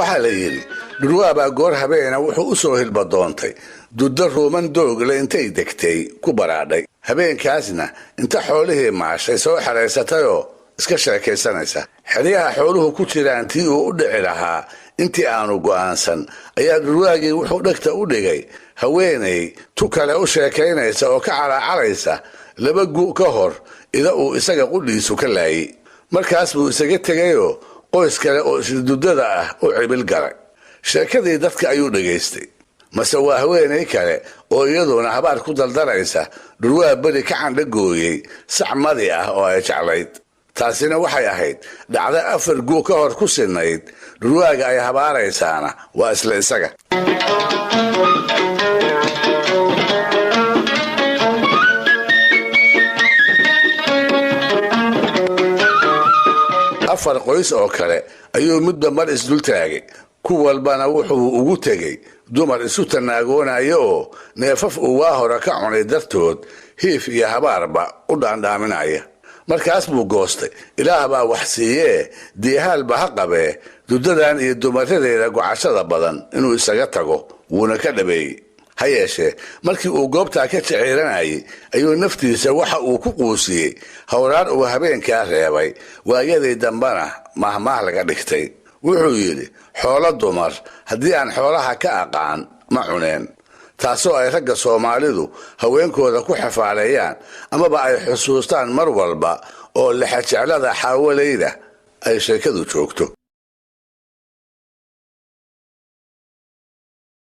Waxaa la yidhi dhurwaabaa goor habeena wuxuu u soo hilbadoontay duddo ruuman doogle intay degtay ku baraadhay. Habeenkaasna inta xoolihii maashay soo xeraysatayoo iska sheekaysanaysa. Xeryaha xooluhu ku jiraan tii uu u dhici lahaa intii aanu go'aansan ayaa dhurwaagii wuxuu dhegta u dhigay haweenay tu kale u sheekaynaysa oo ka calaacalaysa 2 gu ka hor ida uu isaga qudhiisu ka laayey. Markaas buu isaga tegayoo qoys kale oo isla dudada ah u cibil galay. Sheekadii dadka ayuu dhegaystay, mase waa haweenay kale oo iyaduna habaar ku daldalaysa dhurwaa beri ka candhagooyey sac madi ah oo ay jeclayd. Taasina waxay ahayd dhacdo 4 guu ka hor ku sinnayd. Dhurwaaga ay habaaraysaana waa isla isaga. 4 qoys oo kale ayuu midba mar isdul taagay. Ku walbana wuxuu ugu tegey dumar isu tanaagoonaya oo neefaf uu waa hore ka cunay dartood hiif iyo habaarba u dhaandhaaminaya. Markaas buu goostay, Ilaah baa wax siiyee, diihaalba ha qabee, dudadan iyo dumaradeeda gocashada badan inuu isaga tago, wuuna ka dhabeeyey. Ha yeeshee markii uu goobtaa ka jeceeranayay ayuu naftiisa waxa uu ku quusiyey hawraar uu habeenkaa reebay, waayadii dambena mahmaah laga dhigtay. Wuxuu yidhi, xoolo dumar haddii aan xoolaha ka aqaan ma cuneen. Taasoo ay ragga Soomaalidu haweenkooda ku xafaaleeyaan amaba ay xusuustaan mar walba oo lexajeclada xaawalayda ay sheekadu joogto.